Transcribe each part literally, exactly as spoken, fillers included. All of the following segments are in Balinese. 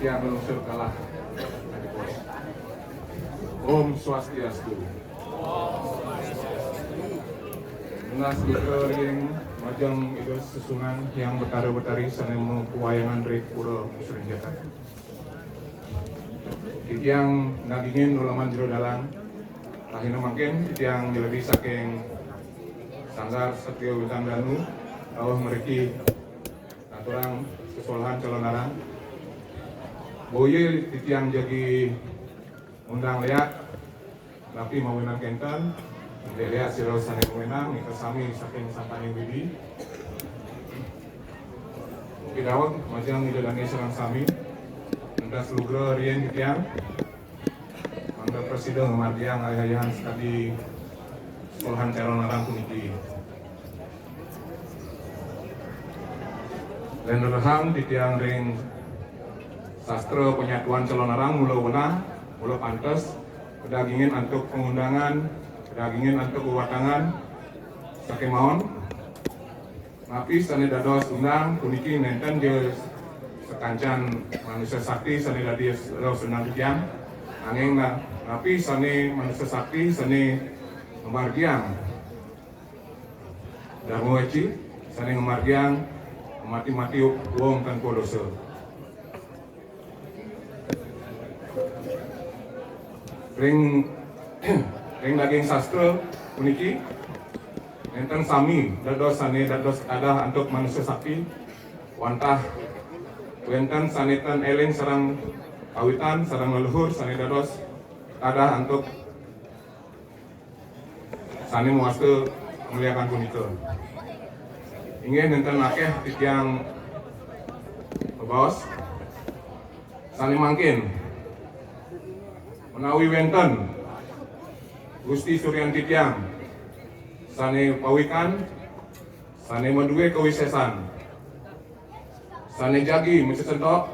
Titiang lungsur kalah. Om Swastiastu. Nunas lugra ring majeng Ida Sesuhunan Hyang Betara Betari sane mapawayangan ring Pura Musrinjaka. Titiang nagingin uleman jero dalan. Rahina mangkin titiang nyeledi saking Sanggar Satria Wintang Danu, rauh mriki ngaturang sesolahan calonarang. Boya titiang jagi ngundang léak, napi mawinan kénten, indik léak sira sané mawinan, nika sami saking sampaning Widi. Pidaweg majeng Ida Dané sareng sami, entas lugra riin titiang. Mangda prasida ngamargiang ayah-ayahan sakadi sekolahan calonarang puniki. Lén rerehang titiang ring sastra panyatuan calonarang mula wenah, mula pantes, kadagingin antuk pangundangan, kadagingin antuk wewatangan, sakémaon. Napi sané dados undang puniki nénten ja sakancan manusa sakti sané dadi raos undang titiang, nanging na-, napi sané manusa sakti sané ngamargiang Dharma Weci, sané ngamargiang mati-mati wong tanpa dosa. Ring, ring daging sastra puniki, nénten sami dados sané dados tadah antuk manusa sakti, wantah wénten sané tan éling sareng kawitan, sareng leluhur sané dados tadah antuk sané mawasta ngeliakan punika. Inggih nénten akéh titiang mabaos sané mangkin. Menawi wénten Gusti Suryan titiang sané pawikan, sané madué kawisésan, sané jagi macecentok,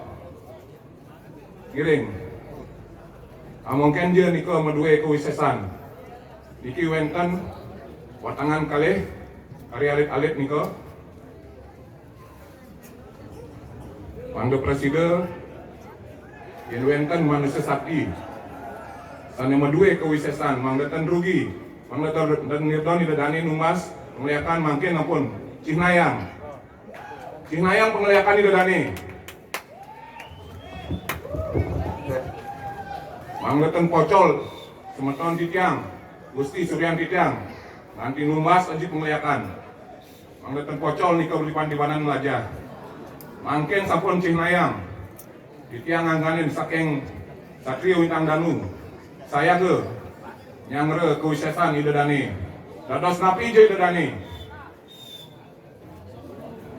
ngiring. Amongkén ja nika madué kawisésan. Niki wénten watangan kalih kari alit-alit nika. Mangda prasida, yén wénten manusa sakti sané madué kawisésan, mangda tan rugi, mangda tan, tan nirdon Ida Dané numbas pangliakan mangkin ampun cihnayang. Cihnayang pangliakan Ida Dané. Mangda tan pocol semeton titiang, Gusti Suryan titiang, nganti numbas aji pangliakan. Mangda tan pocol nika beli pandiwanan melajah. Mangkin sampun cihnayang. Titiang ngangganin saking Satria Wintang Danu. Sayaga nyanggra kawisésan Ida Dané. Dados napi ja Ida Dané?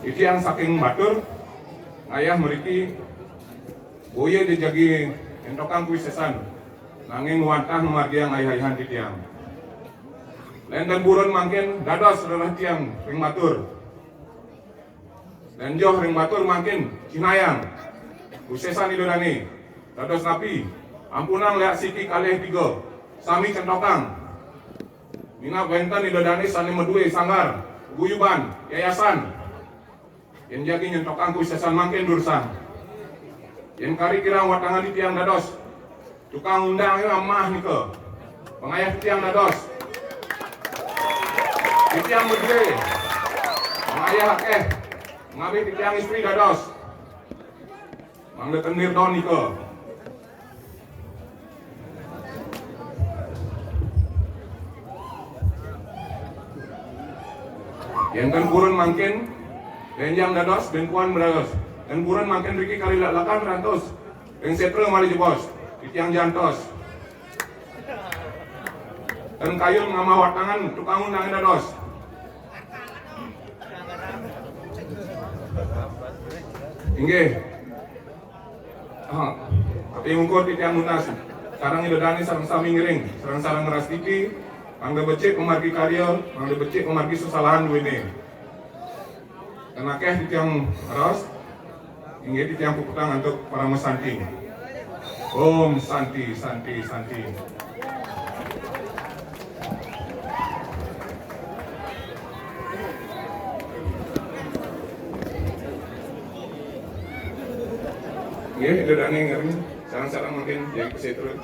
Titiang saking batur, ngayah mriki, boya ja jagi éntokang kawisésan, nanging wantah ngamargiang ayah-ayahan titiang. Lén tan purun mangkin dados rereh tiang ring batur. Lén joh ring batur mangkin cihnayang kawisésan Ida Dané. Dados napi? Ampunang léak siki kalih tiga. Sami centokang. Minab wénten Ida Dané sané madué sanggar, guyuban, yayasan. Yén jagi nyentokang kawisésan mangkin durusang. Yén kari kirang watangan titiang dados tukang undang amah nika. Pangayah titiang dados. Titiang madué pangayah akéh. Ngabih titiang istri dados. Mangda ten nirdon nika. Yén ten purun mangkin, bénjang dados, bén puan maraos. Ten purun mangkin riki kari lak-lakan rantos. Ring sétra malih jebos. Titiang jantos. Ten kayun ngamah watangan tukang undang dados. Inggih. Ha. Tapi mungkur titiang nunas, sareng Ida Dane sareng sami ngiring, sareng-sareng ngrastiti, mangda becik mamargi karya, mangda becik mamargi sesalahan duene. Ten akeh titiang raos, inggih titiang puputang antuk parama santi. Om Santi, Santi, Santi. Nggih, Ida Dane ngiring, sareng-sareng mangkin, ya, pesetrun.